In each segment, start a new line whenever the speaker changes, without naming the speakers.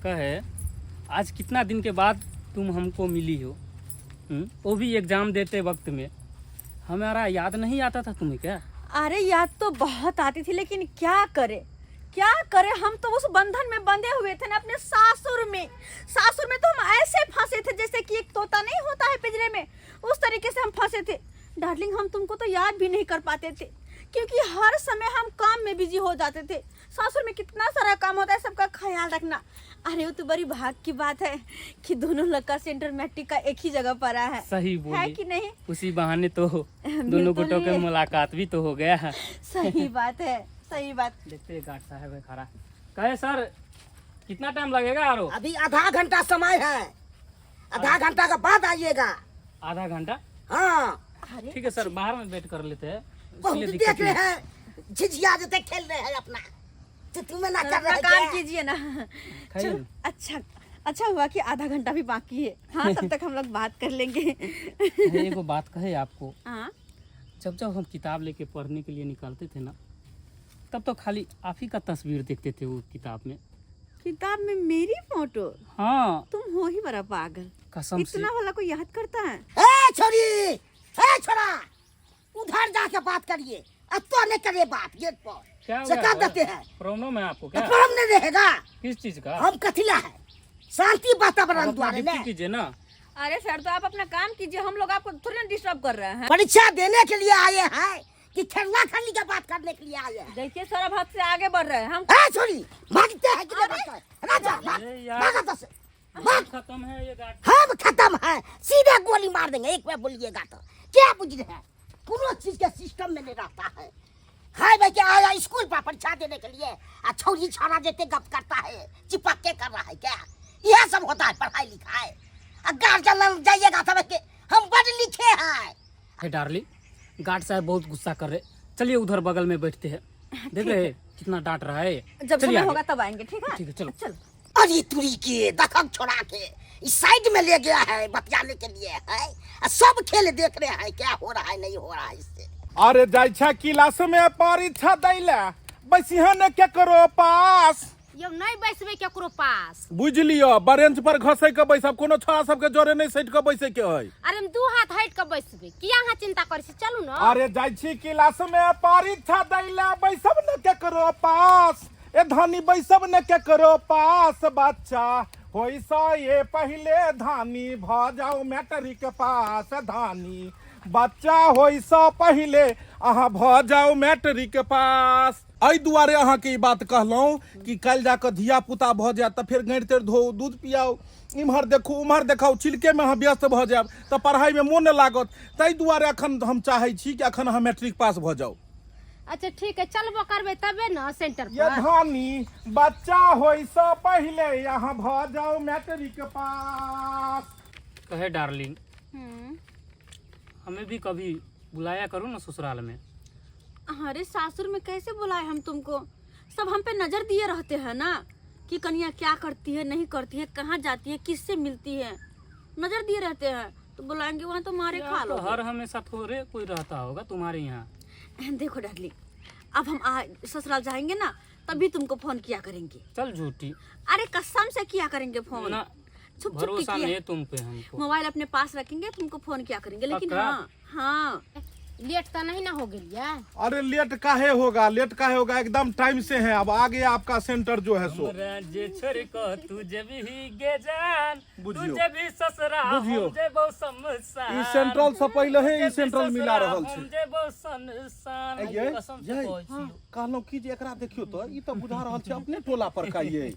कहे आज कितना दिन के बाद तुम हमको मिली हो, वो भी एग्जाम देते वक्त में। हमारा याद नहीं आता था तुम्हें क्या?
अरे याद तो बहुत आती थी, लेकिन क्या करे क्या करे, हम तो उस बंधन में बंधे हुए थे ना अपने सासुर में। सासुर में तो हम ऐसे फंसे थे जैसे कि एक तोता नहीं होता है पिंजरे में, उस तरीके से हम फंसे थे। डार्लिंग हम तुमको तो याद भी नहीं कर पाते थे, क्योंकि हर समय हम काम में बिजी हो जाते थे। सासुर में कितना सारा काम होता है, सबका ख्याल रखना। अरे वो तो बड़ी भाग की बात है कि दोनों लोग का सेंटर मैट्रिक का एक ही जगह पड़ा है।
सही
है
बोली,
कि नहीं?
उसी बहाने तो
मिल
दोनों
तो
गुटों के
लिए।
मुलाकात भी तो हो गया है।
सही बात है, सही बात।
देखते हैं गार्ड साहब है खड़ा। कहे सर कितना टाइम लगेगा आरो?
अभी आधा घंटा समय है, आधा घंटा के बाद आइएगा।
आधा घंटा?
हाँ।
अरे
ठीक है सर, बाहर में वेट कर लेते हैं,
बहुत
इसलिए दिक्कत
देख रहे
नहीं।
हैं, झिझिया जैसे खेल रहे हैं अपना, तो तुम्हें ना
सर,
कर
अपना
रहे
काम
क्या?
कीजिए ना।
खाइए
चलो
ना।
अच्छा, अच्छा हुआ कि आधा घंटा भी बाकी है। हाँ तब तक हम लोग बात कर लेंगे।
अरे, एगो बात कहे आपको,
हाँ।
जब जब हम किताब लेके पढ़ने के लिए निकालते थे ना, तब तो खाली आप ही का तस्वीर देखते थे वो किताब में।
किताब में मेरी फोटो?
हाँ।
तुम हो ही बड़ा पागल,
कसम से।
इतना वाला कोई याद करता है?
ए छोरी, ए छोरा, उधर जाके बात करिए, अब तो नहीं करिए बात गेट पर।
क्या हो
से
गया
कर
सर?
देते हैं।
प्रॉब्लम है आपको
तो
क्या?
प्रॉब्लम नहीं रहेगा।
किस चीज का?
हम कथिला है शांति वातावरण
आप अपना
द्वारे
ड्यूटी
ने।
कीजिए ना।
अरे सर तो आप अपना काम कीजिए, हम लोग आपको थोड़ी ना डिस्टर्ब कर रहे हैं।
परीक्षा देने के लिए आए हैं कि खेलना खेलने का बात करने के लिए आए हैं?
देखिए सर अब हद से आगे बढ़ रहे हैं हम।
ए छोरी, भागते हैं कि नहीं भागते हैं? राजा, भाग,
अरे यार।
भागा तो से, भाग।
खत्म है ये गार्ड।
हम खत्म है, सीधे गोली मार देंगे एक बार बोलिएगा तो। क्या बुझ रहे हैं? कोनो चीज के सिस्टम में नहीं रहता है। हाय भाई, क्या आया स्कूल पर परीक्षा देने के लिए आ छौरी छाड़ा देते गप करता है, चिपक के कर रहा है क्या? यह सब होता है पढ़ाई लिखाई। आ गार्जियन लग जाइएगा समझ के हम पढ़ लिखे हैं।
हे डार्लिंग, गार्ड साहब बहुत गुस्सा कर रहे, चलिए उधर बगल में बैठते हैं। देख रहे हैं कितना डांट रहा है।
जब
चलिए
समय
आगे।
होगा तब आएंगे, ठीक है?
ठीक है, चलो।
चलो।
अरे तुरी के दखक छोड़ा के इस साइड में ले गया है बतियाने के लिए है, आ सब खेल देख रहे हैं क्या हो रहा है नहीं हो रहा है इससे।
अरे जाइ छै क्लास में परीक्षा दैला, बैसिहन ने केकरो पास।
यौ नहीं बैसबै केकरो पास।
बुझि लिअ, ब्रेंच पर घसै के बैसब, कोनो छोरा सबके जोरे नहि सटि के बैसै के है।
अरे हम दू हाथ हटि के बैसबै, किया अहाँ चिंता करै छी, चलू ने।
अरे जाइ छी क्लास में परीक्षा दैला, बैसब ने केकरो पास। ए धानी बैसब ने केकरो पास। बच्चा होइस ये पहिले धानी भ जाउ मैट्रिक पास। धानी बच्चा होइस पहिले अहाँ भ जाउ मैट्रिक पास। एहि दुआरे अहाँके ई बात कहलहुँ कि काल्हि जाकऽ धिया पुता भऽ जायत तऽ फेर गाँड़ि ताड़ि धोउ, दूध पियाउ, इम्हर देखू उम्हर देखाउ, छिलकेमे अहाँ व्यस्त भऽ जायब तऽ पढ़ाइमे मोन नहि लागत। ताहि दुआरे अखन हम चाहै छी कि अखन अहाँ मैट्रिक पास भऽ जाउ।
अच्छा ठीक है, चलबो करबै तबे ने सेंटर
ये
पर।
धानी बच्चा होइस पहिले यहाँ भऽ जाउ मैट्रिक पास।
कहे डार्लिंग, हमें भी कभी बुलाया करो ना ससुराल में।
अरे सासुर में कैसे बुलाए हम तुमको, सब हम पे नजर दिए रहते हैं ना कि कन्या क्या करती है नहीं करती है, कहाँ जाती है, किससे मिलती है, नजर दिए रहते हैं। तो बुलाएंगे वहाँ तो मारे
यार,
खा
तो
लो।
हर हमेशा थोड़े कोई रहता होगा तुम्हारे यहाँ।
देखो डार्लिंग, अब हम ससुराल जाएंगे ना तभी तुमको फोन किया करेंगे।
चल झूठी।
अरे कसम से किया करेंगे फोन।
ना,
छुप छुप के
भरोसा
किया।
नहीं है तुम पे हमको।
मोबाइल अपने पास रखेंगे, तुमको फोन किया करेंगे। लेकिन
पक्का?
हाँ हाँ।
लेट तो नहीं ना हो गेलियै?
अरे लेट काहे होगा, लेट काहे होगा, एकदम टाइम से है। अब आगे आपका सेंटर जो है सो।
हमरा जे छोड़ क तू जेबही गे जान, तू
बुझियो।
जेबही ससुरा, हम
बुझियो।
जेबौ शमशान।
ई सेंट्रल से पहिले ही ई
जेबही
सेंट्रल मिला
ससुरा,
रहल
हम
छै।
जेबौ शमशान।
ए ये,
कसम से
ये,
कहै छियौ।
कहलहुँ कि जे एकरा देखियो तऽ ई तऽ बुझा रहल छै अपने टोला पर का ये।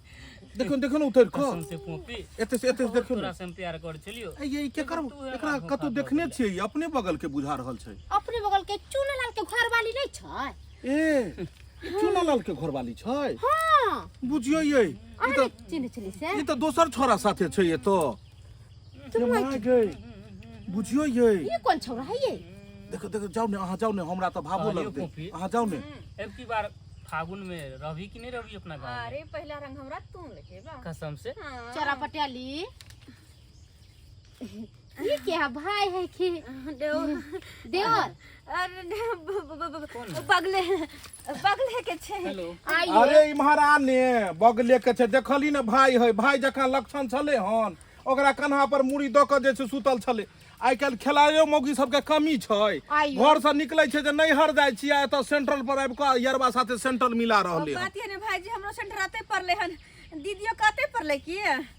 देखियो देखियो ने उतरि कऽ।
कसम से पोपी।
एते से एते से देखियो
तोरा
ने।
से हम प्यार कर छलियो।
ए ये ई केकर,
तू हमरा
एकरा
धोखा
कतौ
दऽ
देखने
देले।
छियै, ई अपने बगल के बुझा रहल छै।
अपने बगल के चुनलाल के घरवाली नहीं छै?
ए ई चुनालाल के घरवाली छै?
हाँ।
बुझियो ये, ई
अहाँ
तऽ
नहि चिन्है छली से?
ई तऽ दोसर छोरा साथे छै ये तऽ। ये my गई। बुझियो ये।
ई कोन छौरा है ये?
देखो देखो, जाओ ने अहाँ जाओ ने, हमरा तऽ भावो
कहलियौ
लगतै।
पोपी।
अहाँ जाओ ने।
अब की बार फागुन में रवि की नहीं रवि अपना गाँव में?
अरे पहला रंग हमरा तू लेके बा।
कसम से।
हाँ।
चोरा पटियाली। ई के है भाई है कि देवर?
अरे बगले बगले के छै।
हेलो।
आइयो।
अरे इम्हर आने, बगले के छै, देखली ने भाई है, भाई जकाँ लक्षण छलै हन। ओकरा कन्हा पर मुड़ी दऽ कऽ जे छै सुतल छलै। आइ काल्हि खेलाइयो मौगी सबके कमी छै।
आइयो।
घर से निकलै छै जे नैहर जाइ छी, आ एतऽ सेंट्रल पर आबि कऽ यरबा साथे सेंट्रल मिला रहलै हन।
बात ये ने भाईजी, हमरो सेंटर आते पड़ले हन, दीदियो कहते पड़ले की।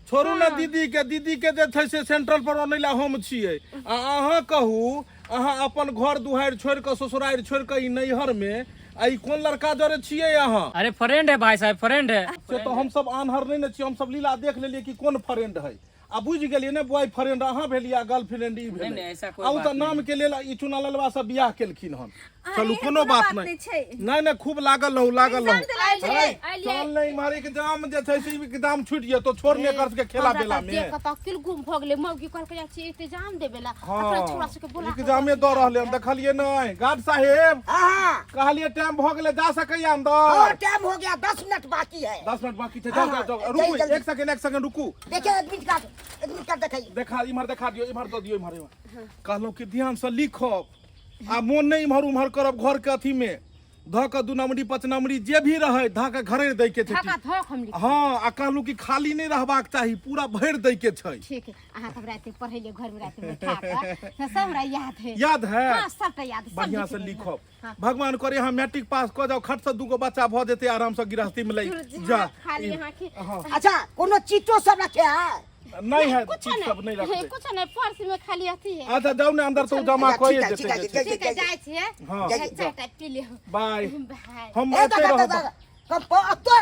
छोड़ू ने दीदी के, दीदी के जे छै से सेंट्रल पर अनै ला हम छियै। आ अहाँ कहू, अहाँ अपन घर दुहारि छोड़ि कऽ, ससुरारि छोड़ि कऽ, ई नैहर में आ ई कोन लड़का जरे छियै अहाँ?
अरे फ्रेंड है भाई साहब, फ्रेंड है।
से तऽ हमसब आन्हर नहि ने छियै, हमसब लीला देख लेलियै कि कोन फ्रेंड है, आ बुझि गेलियै ने बॉय फ्रेंड अहाँ भेलियै आ गर्लफ्रेंड ई
नहीं,
भेलै।
ऐसा कोई
आ ओ
बात
तऽ
नहीं।
नाम के लेल ई चुना ललवा सब बियाह केलखिन हन। चलू,
एहन
कोनो बात
नहि
नहि
छै।
नहि नहि, खूब लागल रहू, लागल रहू।
एग्जाम देला छलै।
आइलियै।
चल नहि, इम्हर एग्जाम जे छै से एग्जाम छुटि जेतौ, छोड़ ने एकर सबके खेला
हमरा
बेला
तऽ
में।
देख कऽ तऽ अकिल गुम भऽ गेलै। मौगी कहलकै जाइ छी इंतजाम देबे ला, अपना छोरा सबके बोला कऽ।
एग्जामे दऽ रहलै हन, देखलियै नहि? गार्ड साहेब,
हाँ हाँ।
कहलियै टाइम भऽ गेलै, जा सकैया
और
अंदर?
टाइम हो गया, 10 मिनट बाकी है।
10 मिनट बाकी छै, जाओ।
हाँ,
जाओ जाओ।
जल्दी,
रुकू।
जल्दी।
एक सेकंड, एक सेकंड रुकू।
देखिए, एडमिट कार्ड, एडमिट कार्ड दिखाइए।
देखा, इम्हर देखा दियौ, इम्हर दऽ दियौ, इम्हर इम्हर। कहलहुँ कि ध्यान से लिखब आ मोन नहि इम्हर उम्हर करब। घर के अथी में धऽ कऽ 2 नमरी 5 नमरी जे भी रहै, धऽ कऽ घरे दै के छै।
धक्का धक हम लिख।
हँ, आ कहलहुँ कि खाली नहि रहबाक चाही, पूरा भरि दै के छै।
ठीक है, अहाँ तऽ राति पढ़ैले घर में राति बैठा कऽ तऽ सब हमरा याद है।
याद है?
हाँ, सबटा याद है, सब
बढ़िया
लिख
से
लेबै।
लिखब।
हाँ।
भगवान करे अहाँ मैट्रिक पास कऽ जाओ, खट से दूगो बच्चा भऽ जेतै, आराम से गृहस्थी में लग जा।
खाली अहाँके
हाँ।
अच्छा, कोनो चीटो सब रखे है?
नहीं है।
कुछ
चीज सब नहीं
नहीं,
रखते।
कुछ नहीं, पर्स में खाली अथी है।
अच्छा, जाओ ने अंदर, तो जमा
अच्छा,
कऽ
ठीक है,
जेतै
ठीक है,
जे छै।
ठीक है, जाइ छियै।
हाँ।
जाइए।
चाय ताय पी लियौ।
बाय।
बाय।
हम
ए,
एतै
दादा,
रहब।
दादा, कब अब तो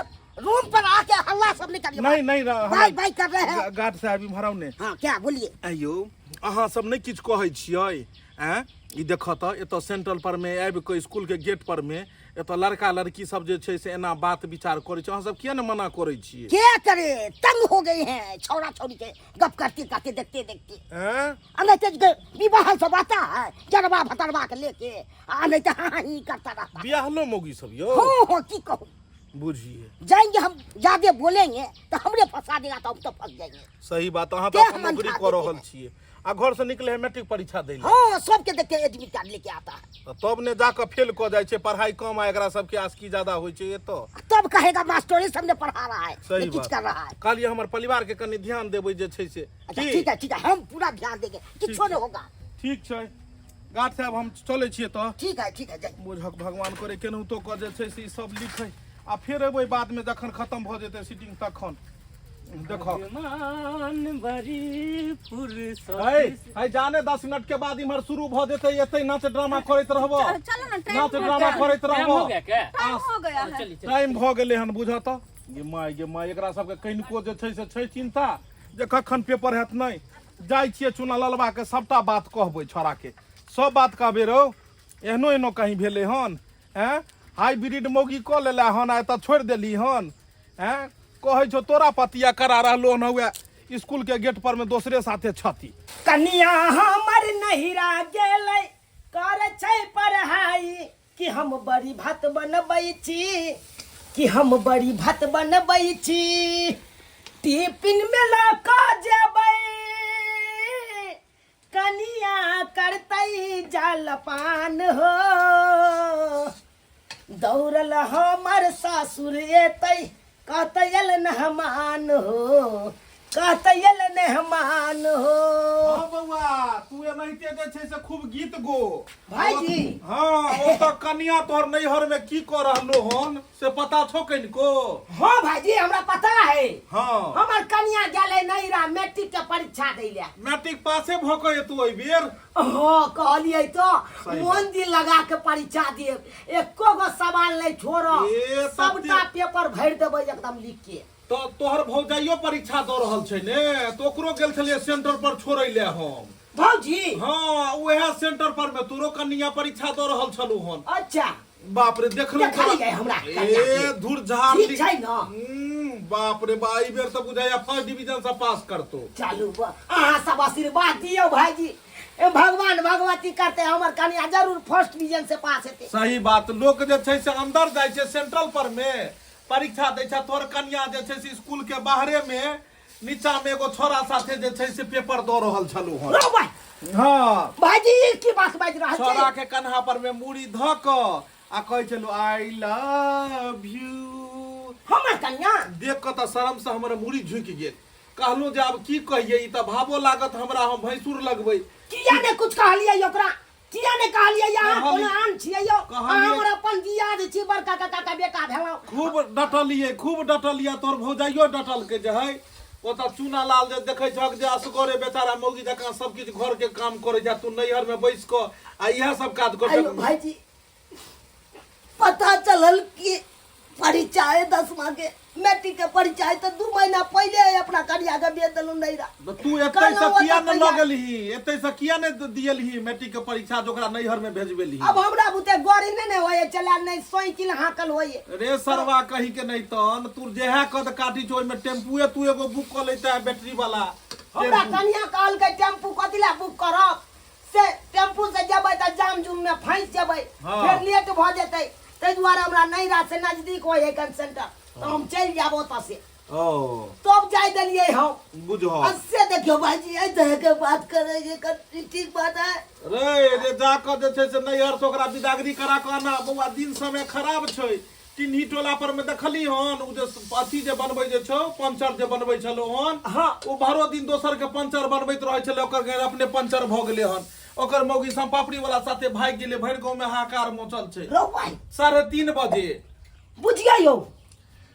रूम पर आके हल्ला सब निकालिए।
नहीं नहीं,
बाय बाय कर रहे हैं।
गार्ड साहब, इम्हर आउ ने।
हाँ, क्या बोलिए।
आइयो, अहाँ सब नहि किछु कहै छियै? आँय, ई देखऽ तऽ, एतऽ सेंट्रल पर मे आबि कऽ, स्कूल के गेट पर मे एतऽ लड़का लड़की सब जे छै से एना बात विचार करै छै, अहाँ सब किया ने मना करै छियै?
क्या करे, तंग हो गए हैं छौड़ा छौड़ी के गप करते करते, देखते देखते।
आँय?
आ नहीं तो जे विवाह सब आता है जरवा भतरवा के लेके, आ नहीं तो हाँ ही करता रहता।
बियाहलो मौगी सब यौ?
हो हो, की कहूँ।
बुझिए।
जाएंगे हम, ज्यादा बोलेंगे तो हमरे फंसा देगा, तो हम तो फंस जाएंगे।
सही बात, अहाँ
के
तऽ अपन
हम
नौकरी
अंठा
कऽ
देते
रहल
हैं।
छियै आ घर से निकले है मैट्रिक परीक्षा दै लए।
हाँ, सबके देखते एडमिट कार्ड लेके आता है।
तऽ तब ने जाकऽ फेल कऽ जाइ छै, पढ़ाई कम आ एकरा सबके आसकी ज्यादा होइ छै एतऽ।
तब कहेगा मास्टरे सबने पढ़ा रहा है।
सही
ये कुछ
बात।
कर रहा है।
कहलियै हमर परिवार के कनि ध्यान देबै जे छै से।
अच्छा।
की?
ठीक है, ठीक है, हम पूरा ध्यान देंगे, किछो नहीं होगा।
ठीक छै गार्ड साहब, हम चलै छियै तऽ।
ठीक है, ठीक है, जाइए।
बुझक, भगवान करे केनाहितो कऽ जे छै से ई सब लिखै, आ फेर एबै बादमे जखन खतम भऽ जेतै सीटिंग तखन देखो।
भगवान बड़ी फुर्सत।
है है, जाने 10 मिनट के बाद इम्हर शुरू भऽ जेतै, एतै नाच ड्रामा करैत रहबो।
चलो ना, टाइम
नाच ड्रामा करैत
टाइम
रहबो।
हो गया क्या?
टाइम हो गया है।
चलिए चलिए।
टाइम भऽ गेलै हन, बुझऽ तऽ। गे माय, गे माय, एकरा सबके कनिको जे छै से छै चिन्ता जे कखन पेपर हैत? नहि जाइ छियै चुना ललबा के सबटा बात कहबै, छोड़ाके सब बात कहबै। रौ, एहनो एहनो कहीं भेलै हन? एँ, हाइब्रिड मौगी कऽ लेला हन आ एतऽ छोड़ि देली हन। एँ, कहै छौ तोरा पतिया करा रहलो हन, हुए स्कूल के गेट पर में दोसरे साथे छती।
कनिया हमर नहिरा गेलै, कर छै पढ़ाई, कि हम बड़ी भात बनबै छी, कि हम बड़ी भात बनबै छी, टिफिन में लऽ कऽ जेबै, कनिया करतै जलपान हो। दौड़ल हमर सासुर एतै, कहतै एल मेहमान हो, कहतै एल मेहमान हो।
हाँ बौआ, तू एनाहिते जे छै से खूब गीत गो।
भाईजी।
हाँ, ओ तऽ कनिया तोहर नैहर में की कऽ रहलो हन से पता छौ कनिको?
हाँ भाईजी, हमरा पता है। हमर कनिया गेलै नैहरा मैट्रिक के परीक्षा दै ले।
मैट्रिक पासे भऽ कऽ एतौ एहि बेर?
हाँ, कहलियै तो।
सही।
मन दिल लगा के परीक्षा दिए, एको गो सवाल नहीं छोड़ो।
ए, तब
सबटा पेपर भरि देबै एकदम लिख के।
तऽ तोहर भौजाइयो परीक्षा दऽ रहल छै ने, तऽ ओकरो गेल छलियै सेंटर पर छोड़ै ले हम।
भौजी?
हाँ, उएह सेंटर पर में तोरो कनिया परीक्षा दऽ रहल छलू हन। बाप रे, देखलहुँ।
देखलियै हमरा कनिया
ए
के।
धुर झाड़।
ठीक छै ने?
बाप रे बा, एहि बेर तऽ बुझाइया फर्स्ट डिवीजन से पास करतो।
चलू, अहाँ सब आशीर्वाद दियौ भाईजी, ए भगवान भगवती करते हमर कनिया जरूर फर्स्ट डिवीजन से पास हेतै।
सही बात, लोक जे छै से अंदर जाइ छै सेंट्रल पर में परीक्षा दै छै, तोहर कनिया जे छै से स्कूल के बाहरे में नीचा में एगो छोरा साथे जे छै से पेपर दऽ रहल छलहुँ हन।
रौ भाई।
हँ।
भाईजी, ई की बात बाजि रहल
छोरा
छी?
के कन्हा पर में मूड़ी धऽ कऽ आ कहै छलहुँ I love you.
हमर कन्या
देख कऽ तऽ शरम से हमर मूड़ी झुकि गेल। कहलहुँ जे आब की कहियै, ई तऽ भावो लागत हमरा, हम भैंसुर लगबै।
किया ने कुछ कहलियै ओकरा? किया ने कहलियै? अहाँ
कहली-
कोनो आन छियै यौ?
कहलियै-
अहाँ हमर अपन दियाद छी, बड़का काका के बेटा भेलहुँ।
खूब डटलियै, खूब डटलियै। तोहर भौजाइयो डटलकै जे है ओतऽ चूना लाल जे देखै छहक जे असगरे बेचारा मौगी जकाँ सब किछु घर के काम करै छै, तू नैहर में बैस कऽ आ इएह सब काज कर।
आयो भाईजी, पता चलल कि परीक्षा है 10वां के, मैट्रिक के परीक्षा है, तो 2 महीना पहले ही अपना कन्या के बेच देलहुँ नैहरा।
तऽ तू एतै से
कहलहुँ
किया
ओतऽ
ने लऽ
तैयार-
गेलही? एतै से किया ने दियलही मैट्रिक के परीक्षा जो ओकरा नैहर में भेजबेलही?
अब हमरा बुते गाड़ी नहि ने होइए चला, नहि साइकिल हाँकल होइए।
रे सरवा कही के नहीं तहन तू जेहा कद काटी छौ ओहिमे टेम्पुए तू एगो बुक कऽ लैता है बैटरी वाला
हमरा
टेम्पू।
कन्या कहलकै टेम्पू कथी लए बुक करब, से टेम्पू से जेबै तऽ जाम जुम में फंसि जेबै, फेर लेट भऽ जेतै, ताहि दुआरे हमरा नैहरा से नजदीक होइ है कंसेंटर, तऽ हम चलि जायब ओतऽ से।
ओ
तब जाय देलियै हम।
बुझह।
आ से देखियौ भाईजी, एहि तरह के बात करै के कते ठीक बात है?
रे रे, जा कऽ जे छै से नैहर से ओकरा बिदागरी करा कऽ आना बौआ, दिन समय खराब छै। टिन्ही टोला पर में देखली हन उ जे अथी जे बनबै जे छौ, पंचर जे बनबै छलो हन।
हाँ।
ओ भरो दिन दोसर के पंचर बनबैत रहै छलै, ओकर गैर अपने पंचर भऽ गेलै हन। ओकर मौगी सम्पापड़ी वाला साथे भागि गेलै, भरि गाँव में हाहाकार मचल छै।
रौ भाई।
3:30 बजे।
बुझियै यौ,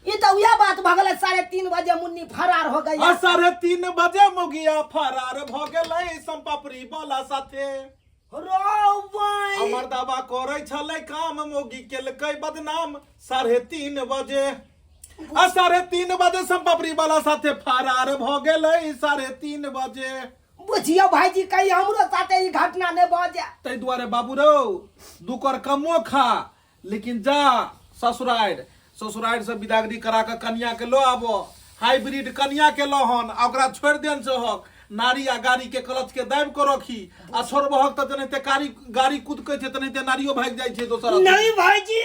ई तऽ उएह बात भऽ गेलै, 3:30 बजे मुन्नी फरार हो गई।
आ 3:30 बजे मौगिया फरार भऽ गेलै सम्पापड़ी वाला साथे।
रौ भाई।
हमर दाबा करै छलै काम, मौगी केलकै बदनाम। 3:30 बजे आ 3:30 बजे सम्पापड़ी वाला साथे फरार भऽ गेलै 3:30 बजे।
बुझियौ भाईजी, कहीं हमरो साथे ई घटना नहि भऽ जाय।
ताहि दुआरे बाबू रौ, दू कर कमो खा, लेकिन जा ससुरारि, ससुरारि से बिदागरी करा कऽ कनिया के लऽ आबऽ। हाइब्रिड कनिया के लहन आ ओकरा छोड़ि देन छहक। नारी आ गाड़ी के क्लच के दाबि कऽ रखी आ छोड़बहक तऽ जेनाहिते कारी गाड़ी कुदकै छै तेनाहिते नारियो भागि जाइ छै दोसर अथी।
नहीं भाईजी,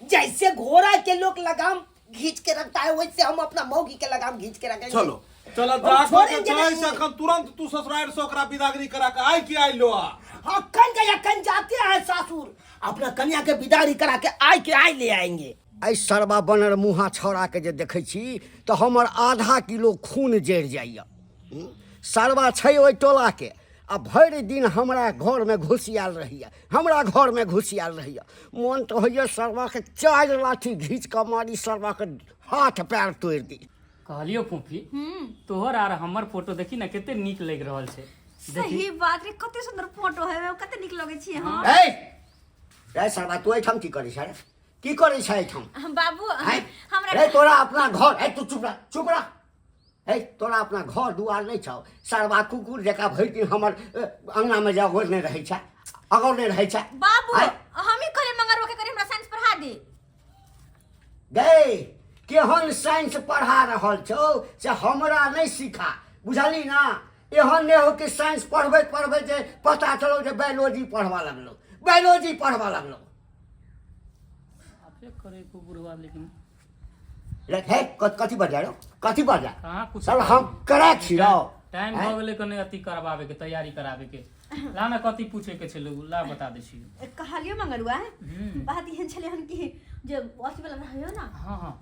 जैसे घोड़ा के लोग लगाम घींच के रखता है, वैसे हम अपना मौगी के लगाम घींच के रखेंगे।
चलो चल,
हम
जा कऽ
छोड़ेंगे
जाय
नहीं।
से अखन तुरंत तू ससुरारि से ओकरा बिदागरी करा के आइ के आइ लो आ।
हाँ, कन के अखन जाते हैं सासुर, अपना कन्या के बिदागरी करा के आइ के आइ ले आएंगे।
एहि सरबा बनर मुँहा छौड़ाके जे देखै छी तऽ हमर आधा किलो खून जरि जाइए। सरबा छै ओहि टोलाके आ भरि दिन हमरा घरमे घुसियाल रहैए, हमरा घरमे घुसियाल रहैए। मोन तऽ होइए सरबाके 4 लाठी घीच कऽ मारी, सरबाके हाथ पैर तोड़ि दी।
कहलियो फूफी, तोहर आर हमर फोटो देखी ने कते नीक लागि रहल छै। देखी।
सही बात रे, कते सुंदर फोटो है, कते नीक लगै छी हम।
ए रे सरबा, तू एहिठाम की करै छै रे? की करै छै एहिठाम?
हम बाबू,
हैं?
हमरा
रे तोरा अपना घर, ए तू चुप रह, चुप रह। हे तोरा अपना घर दुआर नहि छौ सरबा? कुकुर जकाँ भरि दिन हमर अङ्गनामे जे अगोरने रहै छै, अगोरने रहै छै।
बाबू,
आँय?
हम ही कहले मंगरवा के करे हमरा साइंस पढ़ा दे।
गै, केहन साइंस पढ़ा रहल छौ से हमरा नहि सिखा, बुझली ना? एहन नहि हो कि साइंस पढ़बैत पढ़बैत जे पता चलो जे बायोलॉजी पढ़बऽ लगलो, बायोलॉजी पढ़बऽ लगलो।
साफे करे को बुढ़वा लेकिन।
रे, हे कथी बजा रौ, कथी बजा?
कहाँ कुछ।
सब हम करै छी रौ।
टाइम भऽ गेलै कने अथी करबाबे के, तैयारी कराबे के। ला ना, कथी पूछे के छलै ला बता दै छी।
कहलियो मंगरुआ, बात एहन छलै हन कि जे अथी वाला रहैयो ना।
हाँ हाँ।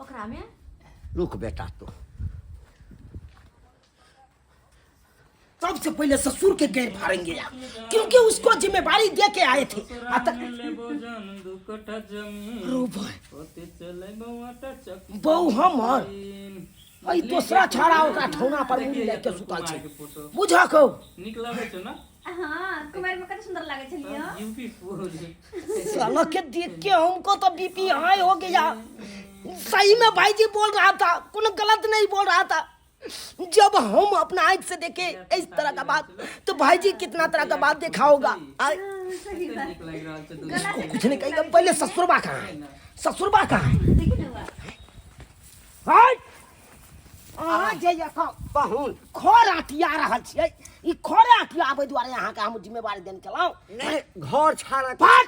ओकरा में
रुक बेटा तू।
सबसे पहले ससुर के गैर फाड़ेंगे यार, क्योंकि उसको जिम्मेदारी दे के आए थे। रो भाई। बहू हमर अई दोसरा छाड़ा ओकरा ठौना पर मुड़ी लए के सुतल छै, बुझक हौ।
नीक लगै छौ ना?
हाँ, कुमार में कते सुंदर लागे छलियो।
ब्यूटीफुल।
साला के देख के हमको तो बीपी हाई हो गया। सही में भाईजी बोल रहा था, कोनो गलत नहीं बोल रहा था। जब हम अपना आंख से देखे इस तरह का बात, तो भाईजी कितना तरह का बात देखा होगा।
सही बात।
नीक लागि रहल छै दुनू।
इसको कुछ नहीं कहेगा। पहले ससुरबा कहाँ है? ससुरबा कहाँ है?
देखी ना हुआ।
हट! अहाँ जे एखन
पाहुन
खर आटिया रहल छियै, ई खरे आटियाबै दुआरे अहाँके हम जिम्मेवारी देने केलहुँ।
नहि, घर छाड़ा
फट!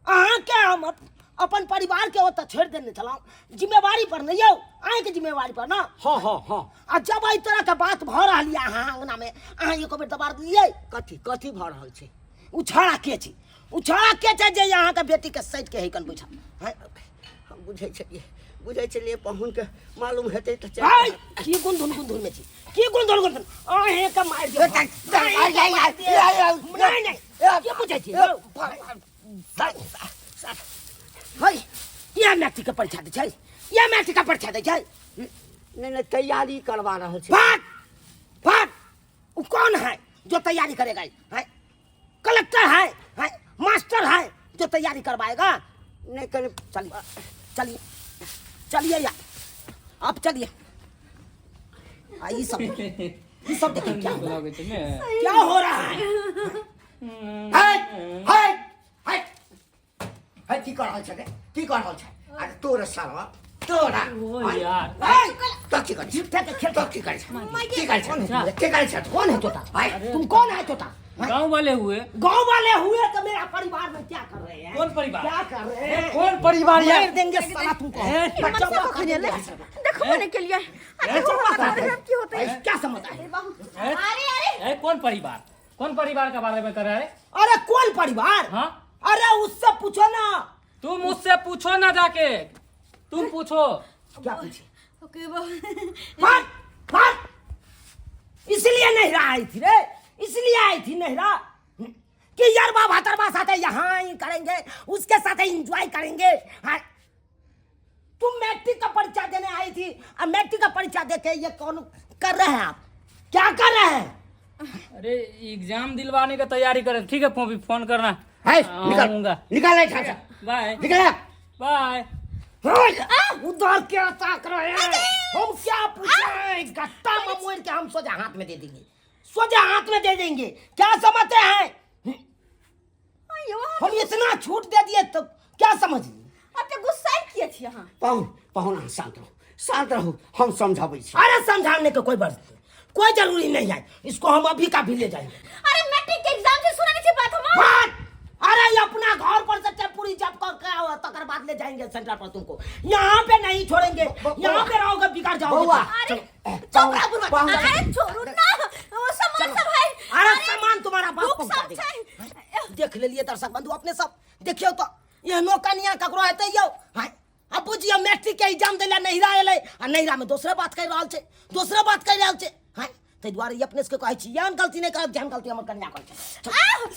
अहाँके हम अपन परिवार के ओतऽ छोड़ि देने छलहुँ जिम्मेवारी पर नहि यौ अहाँके जिम्मेवारी पर ना।
हाँ हाँ हाँ।
आ जब एहि तरह के बात भऽ रहल यऽ अहाँ अंगना में, अहाँ एको बेर दबार दियै?
कथी कथी भऽ रहल छै?
ओ छौड़ा के छै? ओ छौड़ा के छै जे अहाँके बेटी के सटि के हेकन बैठल?
हैं? हम बुझै छलियै, बुझै छलियै पाहुनके मालूम हेतै तऽ चलि।
है, की गुंधुन गुंधुन में छी? की गुंधुन गुंधुन? अहें के मारि देब। नहीं नहीं, की बुझै छी यौ? है, इएह मैट्रिक के परीक्षा दै छै, इएह मैट्रिक के परीक्षा दै छै।
नहि नहि, तैयारी करवा रहल छै।
भाग भाग। वो कौन है जो तैयारी करेगा? है कलेक्टर है, है मास्टर है जो तैयारी करवाएगा?
नहीं कने।
चलिए चलिए चलिए यार, आप चलिए। आ ये सब ये सब देखिए क्या हो रहा है? क्या हो रहा है?
है है है है, की कर रहल छै रे? की कर रहल छै? अरे तोरा साला तोरा।
ओ यार।
है, तो की कर छी? तो की कर छी? की कर छी? की कर छी?
कौन है तोता?
भाई,
तुम कौन है तोता?
गांव वाले हुए।
गांव वाले हुए तो मेरा परिवार में क्या कर रहे हैं?
कौन परिवार?
क्या कर रहे हैं?
कौन परिवार यार?
मार देंगे साला तुमको।
हिम्मत से कखन एलै देखबो नहि केलियै। आ देखो हमरा घर में की होतै।
क्या समझता है?
अरे अरे।
ए, कौन परिवार? कौन परिवार के बारे में कर रहा है?
अरे कौन परिवार?
हाँ?
अरे उससे पूछो ना।
तुम मुझसे पूछो ना जाके, तुम पूछो।
क्या पूछे?
ओके बा।
भाग भाग। इसलिए नैहरा आई थी रे, इसलिए आई थी नैहरा कि यार बाबा तरबा साथ यहाँ ही करेंगे, उसके साथ एंजॉय करेंगे। हाँ, तुम मैट्रिक का परीक्षा देने आई थी और मैट्रिक का परीक्षा दे के ये कौन कर रहे हैं आप? क्या कर रहे हैं?
अरे एग्जाम दिलवाने का तैयारी कर। ठीक है, फोन फोन करना।
है, निकल।
आऊंगा।
निकल ऐठा से।
बाय।
निकल।
बाय।
उधर क्या ताक रहे हैं? हम क्या पूछ रहे हैं? गत्ता में मोड़ के हम सोजा हाथ में दे देंगे, सोजा हाथ में दे देंगे। क्या समझते हैं?
आइयो,
हम इतना छूट दे दिए तो क्या समझ लिए?
अब तो गुस्सा किए थी अहाँ।
पाहुन पाहुन, अहाँ शांत रहू, शांत रहू, हम समझाबै छी।
अरे समझाने का कोई बात नहीं, कोई जरूरी नहीं है। इसको हम अभी का भी ले जाएंगे।
अरे मैट्रिक के एग्जाम से सुनाने छी बात हम।
बात! अरे ये अपना घर पर से टेम्पुरी जब कर के आओ तकर बाद ले जाएंगे सेंटर पर तुमको। यहाँ पे नहीं छोड़ेंगे, यहाँ पे रहोगे बिगड़ जाओगे।
बउआ।
अरे
चुप रहो बुढ़वा।
पाहुन।
अरे छोड़ू ना, वो सामान सब है।
अरे सामान तुम्हारा बाप
बुक
पहुंचा
सब
देगा।
छै।
देख लेलिए दर्शक बंधु अपने सब देखियो तो एहनो कनिया ककरो हेतै यौ? हाँ, अब बुझियौ मैट्रिक के एग्जाम दै लए नैहरा एलै आ नैहरा में दोसरे बात कहि रहल छै, दोसरे बात कहि रहल छै। हाँ, ताहि दुआरे ई अपने सबके कहै छी एहन गलती नहि करब जेहन गलती हमर कनिया करै छै।
आह!